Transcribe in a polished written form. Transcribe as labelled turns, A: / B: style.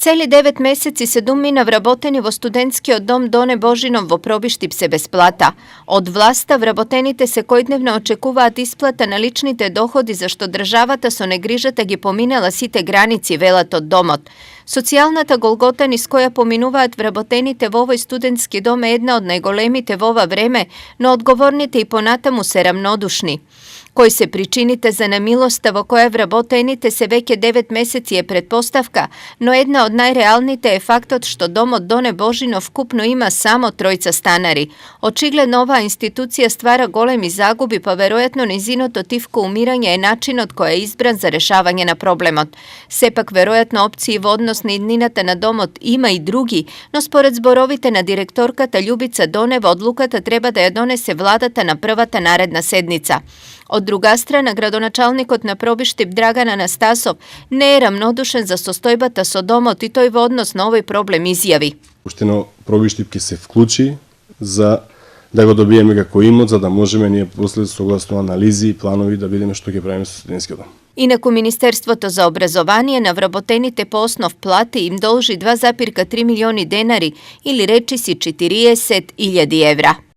A: Цели 9 месеци се думина вработени во студентскиот дом Доне Божинов во Пробиштип се бесплата. Од власта вработените секојдневно очекуваат исплата на личните доходи зашто државата со негрижата ги поминала сите граници, велат од домот. Социјалната голгота низ која поминуваат вработените во овој студентски дом е една од најголемите во ова време, но одговорните и понатаму се рамнодушни. Кои се причините за немилоста во која вработените се веќе 9 месеци е предпоставка, но една од најреалните е фактот што домот Доне Божинов вкупно има само 3 станари. Очигледно оваа институција ствара големи загуби, па веројатно низиното тивко умирање е начинот кој е избран за решавање на проблемот. Сепак веројатно опции во однос на иднината на домот има и други, но според зборовите на директорката Љубица Донева одлуката треба да ја донесе владата на првата наредна седница. Од друга страна, градоначалникот на Пробиштип Драган Анастасов не е рамнодушен за состојбата со домот и тој во однос на овој проблем изјави.
B: Уштино Пробиштип ќе се вклучи за да го добиеме како имот, за да можеме ние после согласно анализи и планови да видиме што ќе правиме со студентскиот дом.
A: Инаку Министерството за образование на вработените по основ плати им должи 2,3 милиони денари или речиси 40.000 евра.